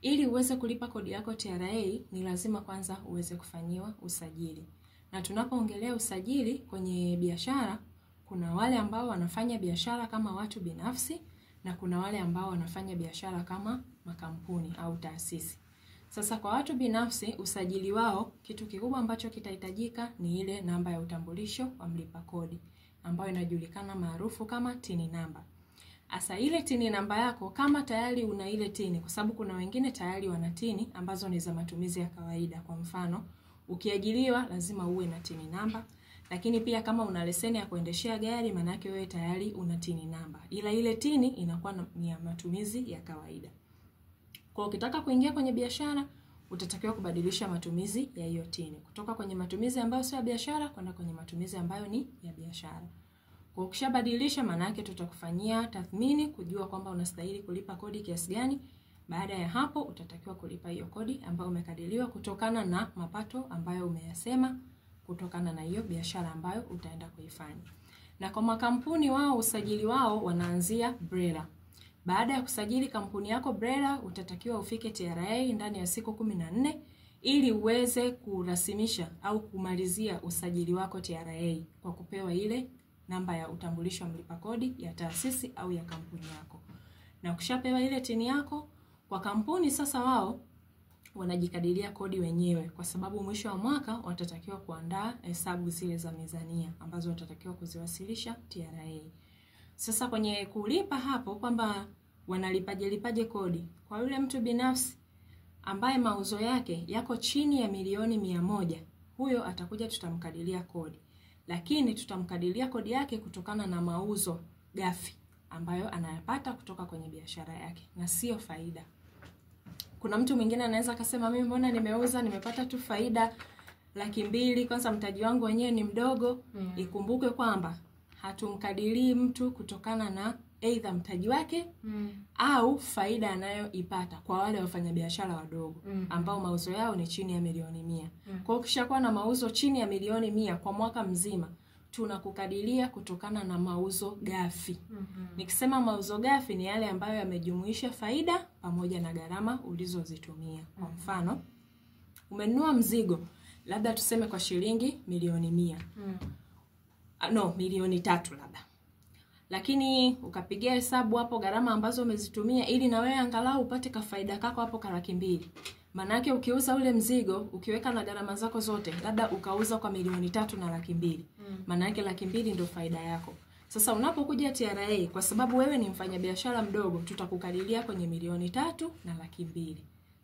Ili uweze kulipa kodi yako TRA ni lazima kwanza uweze kufanyiwa usajili. Na tunapoongelea usajili kwenye biashara, kuna wale ambao wanafanya biashara kama watu binafsi na kuna wale ambao wanafanya biashara kama makampuni au taasisi. Sasa kwa watu binafsi, usajili wao, kitu kikubwa ambacho kitahitajika ni ile namba ya utambulisho wa mlipa kodi ambayo inajulikana maarufu kama TIN namba. Asa ile TIN namba yako, kama tayari una ile TIN, kwa sababu kuna wengine tayari wana TIN ambazo ni za matumizi ya kawaida. Kwa mfano, ukiajiriwa lazima uwe na TIN namba, lakini pia kama una leseni ya kuendeshea gari, maana yake wewe tayari una TIN namba. Ila ile TIN inakuwa ni ya matumizi ya kawaida. Kwa ukitaka kuingia kwenye biashara, utatakiwa kubadilisha matumizi ya hiyo TIN kutoka kwenye matumizi ambayo sio ya biashara kwenda kwenye matumizi ambayo ni ya biashara. Kwa ukishabadilisha, maana yake tutakufanyia tathmini kujua kwamba unastahili kulipa kodi kiasi gani. Baada ya hapo utatakiwa kulipa hiyo kodi ambayo umekadiriwa kutokana na mapato ambayo umeyasema kutokana na hiyo biashara ambayo utaenda kuifanya. Na kwa makampuni wao, usajili wao wanaanzia BRELA. Baada ya kusajili kampuni yako BRELA, utatakiwa ufike TRA ndani ya siku 14 ili uweze kurasimisha au kumalizia usajili wako TRA kwa kupewa ile namba ya utambulisho wa mlipa kodi ya taasisi au ya kampuni yako. Na ukishapewa ile TIN yako kwa kampuni, sasa wao wanajikadiria kodi wenyewe, kwa sababu mwisho wa mwaka watatakiwa kuandaa hesabu zile za mizania ambazo watatakiwa kuziwasilisha TRA. Sasa kwenye kulipa hapo, kwamba wanalipaje lipaje kodi, kwa yule mtu binafsi ambaye mauzo yake yako chini ya 100,000,000, huyo atakuja tutamkadiria kodi. Lakini tutamkadiria kodi yake kutokana na mauzo ghafi ambayo anayapata kutoka kwenye biashara yake na sio faida. Kuna mtu mwingine anaweza akasema, mimi mbona nimeuza nimepata tu faida 200,000, kwanza mtaji wangu wenyewe ni mdogo. Ikumbuke kwamba hatumkadirii mtu kutokana na aidha mtaji wake au faida anayoipata, kwa wale wafanyabiashara wadogo ambao mauzo yao ni chini ya 1,000,000. Kwa hiyo ukishakuwa na mauzo chini ya 1,000,000 kwa mwaka mzima, tunakukadiria kutokana na mauzo ghafi. Nikisema mauzo ghafi ni yale ambayo yamejumuisha faida pamoja na gharama ulizozitumia. Kwa mfano, umenunua mzigo labda tuseme kwa shilingi 1,000,000. No, 3,000,000 labda. Lakini ukapigia hesabu hapo gharama ambazo umezitumia ili na wewe angalau upate kafaida kako hapo ka 200,000. Maana yake ukiuza ule mzigo, ukiweka na gharama zako zote, labda ukauza kwa 3,200,000. Maana yake 200,000 ndio faida yako. Sasa unapokuja TRA, kwa sababu wewe ni mfanyabiashara mdogo, tutakukadiria kwenye 3,200,000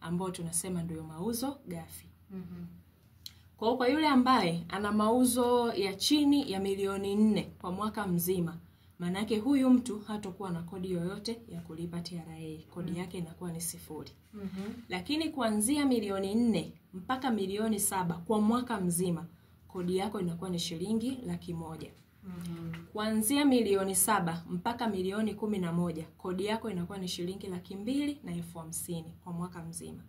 ambao tunasema ndio mauzo ghafi. Kwa yule ambaye ana mauzo ya chini ya 4,000,000 kwa mwaka mzima, maana yake huyu mtu hatakuwa na kodi yoyote ya kulipa TRA. Kodi yake inakuwa ni 0. Lakini kuanzia 4,000,000 mpaka 7,000,000 kwa mwaka mzima, kodi yako inakuwa ni shilingi 100,000. Kuanzia 7,000,000 mpaka 11,000,000, kodi yako inakuwa ni shilingi 250,000 kwa mwaka mzima.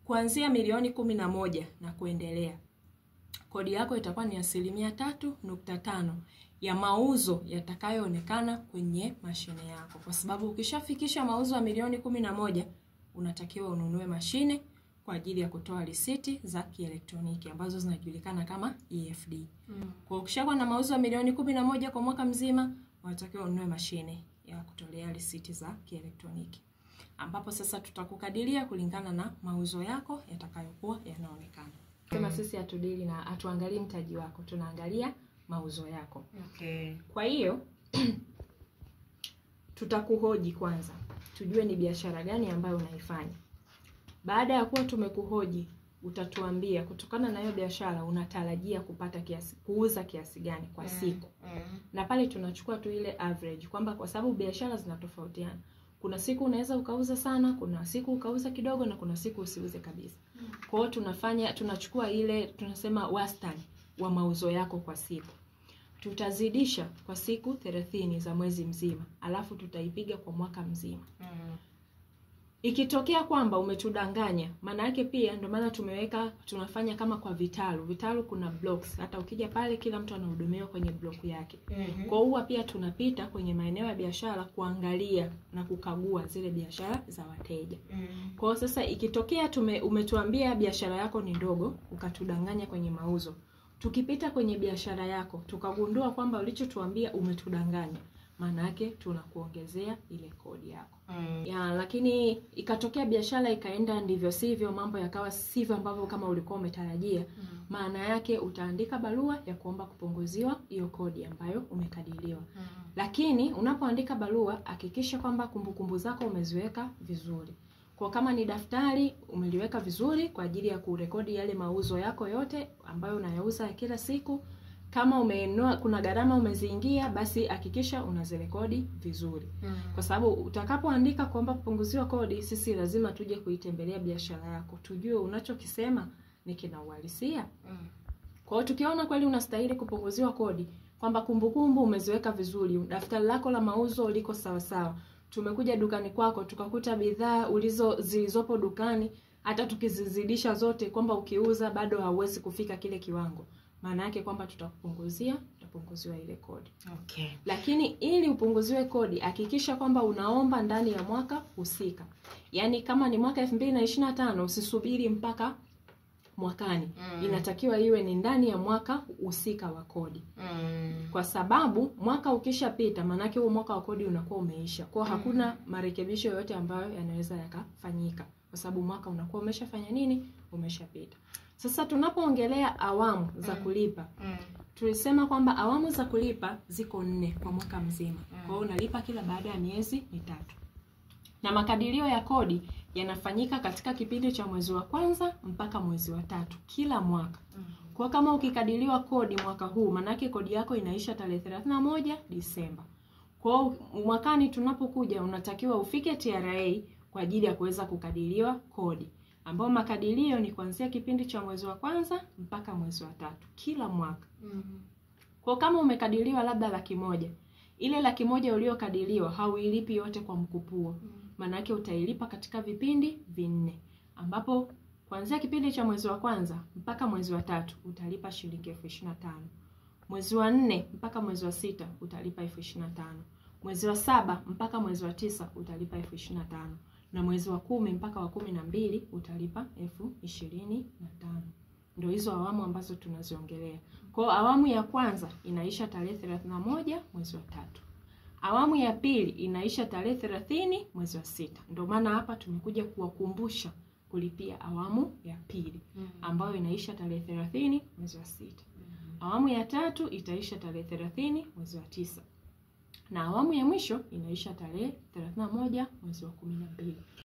Kuanzia 11,000,000 na kuendelea, kodi yako itakuwa ni 3.5% ya mauzo yatakayoonekana kwenye mashine yako. Kwa sababu ukishafikisha mauzo ya 11,000,000, unatakiwa ununue mashine kwa ajili ya kutoa risiti za kielektroniki ambazo zinajulikana kama EFD. Kwa ukishakuwa na mauzo ya 11,000,000 kwa mwaka mzima, unatakiwa ununue mashine ya kutolea risiti za kielektroniki, ambapo sasa tutakukadiria kulingana na mauzo yako yatakayokuwa yanaonekana. Kama sisi hatudili na hatuangalii mtaji wako, tunaangalia mauzo yako. Kwa hiyo tutakuhoji kwanza, tujue ni biashara gani ambayo unaifanya. Baada ya kuwa tumekuhoji, utatuambia kutokana na hiyo biashara unatarajia kupata kiasi, kuuza kiasi gani kwa siku. Na pale tunachukua tu ile average, kwamba kwa sababu biashara zinatofautiana. Kuna siku unaweza ukauza sana, kuna siku ukauza kidogo, na kuna siku usiuze kabisa. Kwa hiyo tunachukua ile tunasema wastani wa mauzo yako kwa siku. Tutazidisha kwa siku 30 za mwezi mzima, alafu tutaipiga kwa mwaka mzima. Ikitokea kwamba umetudanganya, maana yake pia ndio maana tumeweka, tunafanya kama kwa vitalu. Vitalu kuna blocks. Hata ukija pale kila mtu anahudumiwa kwenye block yake. Kwa huwa pia tunapita kwenye maeneo ya biashara kuangalia na kukagua zile biashara za wateja. Kwa hiyo sasa ikitokea umetuambia biashara yako ni ndogo, ukatudanganya kwenye mauzo. Tukipita kwenye biashara yako tukagundua kwamba ulichotuambia umetudanganya, maana yake tunakuongezea ile kodi yako. Ya, lakini ikatokea biashara ikaenda ndivyo sivyo, mambo yakawa sivyo ambavyo kama ulikuwa umetarajia, maana yake utaandika barua ya kuomba kupunguziwa hiyo kodi ambayo umekadiriwa. Lakini unapoandika barua hakikisha kwamba kumbukumbu zako umeziweka vizuri. Kwa kama ni daftari umeliweka vizuri kwa ajili ya kurekodi yale mauzo yako yote ambayo unayauza kila siku. Kama umeinua kuna gharama umeziingia, basi hakikisha unazirekodi vizuri. Kwa sababu utakapoandika kuomba kupunguziwa kodi, sisi lazima tuje kuitembelea biashara yako, tujue unachokisema ni kina uhalisia. Kwa hiyo tukiona kweli unastahili kupunguziwa kodi, kwamba kumbukumbu umeziweka vizuri, daftari lako la mauzo liko sawa sawa, tumekuja dukani kwako tukakuta bidhaa zilizopo dukani, hata tukizizidisha zote kwamba ukiuza bado hauwezi kufika kile kiwango, maana yake kwamba tutakupunguzia, utapunguziwa ile kodi. Okay. Lakini ili upunguziwe kodi hakikisha kwamba unaomba ndani ya mwaka husika. Yaani kama ni mwaka 2025 usisubiri mpaka mwakani. Inatakiwa iwe ni ndani ya mwaka husika wa kodi. Kwa sababu mwaka ukishapita maana yake huo mwaka wa kodi unakuwa umeisha. Kwa hakuna marekebisho yoyote ambayo yanaweza yakafanyika, kwa sababu mwaka unakuwa umeshafanya nini? Umeshapita. Sasa tunapoongelea awamu za kulipa, tulisema kwamba awamu za kulipa ziko 4 kwa mwaka mzima. Kwa hiyo unalipa kila baada ya miezi 3. Na makadirio ya kodi yanafanyika katika kipindi cha mwezi wa kwanza mpaka mwezi wa 3 kila mwaka. Kwa kama ukikadiriwa kodi mwaka huu, manake kodi yako inaisha tarehe 31 Disemba. Kwa mwakani tunapokuja unatakiwa ufike TRA kwa ajili ya kuweza kukadiriwa kodi, ambao makadirio ni kuanzia kipindi cha mwezi wa kwanza mpaka mwezi wa 3 kila mwaka. Kwa kama umekadiriwa labda 100,000, ile 100,000 uliyokadiriwa hauilipi yote kwa mkupuo. Maana yake utailipa katika vipindi 4, ambapo kuanzia kipindi cha mwezi wa kwanza mpaka mwezi wa 3 utalipa shilingi 25,000. Mwezi wa 4 mpaka mwezi wa 6 utalipa 25,000. Mwezi wa 7 mpaka mwezi wa 9 utalipa 25,000. Na mwezi wa 10 mpaka wa 12 utalipa 25,000. Ndio hizo awamu ambazo tunaziongelea. Kwa awamu ya kwanza inaisha tarehe 31 mwezi wa 3. Awamu ya pili inaisha tarehe 30 mwezi wa 6. Ndio maana hapa tumekuja kuwakumbusha kulipia awamu ya pili ambayo inaisha tarehe 30 mwezi wa 6. Awamu ya tatu itaisha tarehe 30 mwezi wa 9. Na awamu ya mwisho inaisha tarehe 31 mwezi wa 12.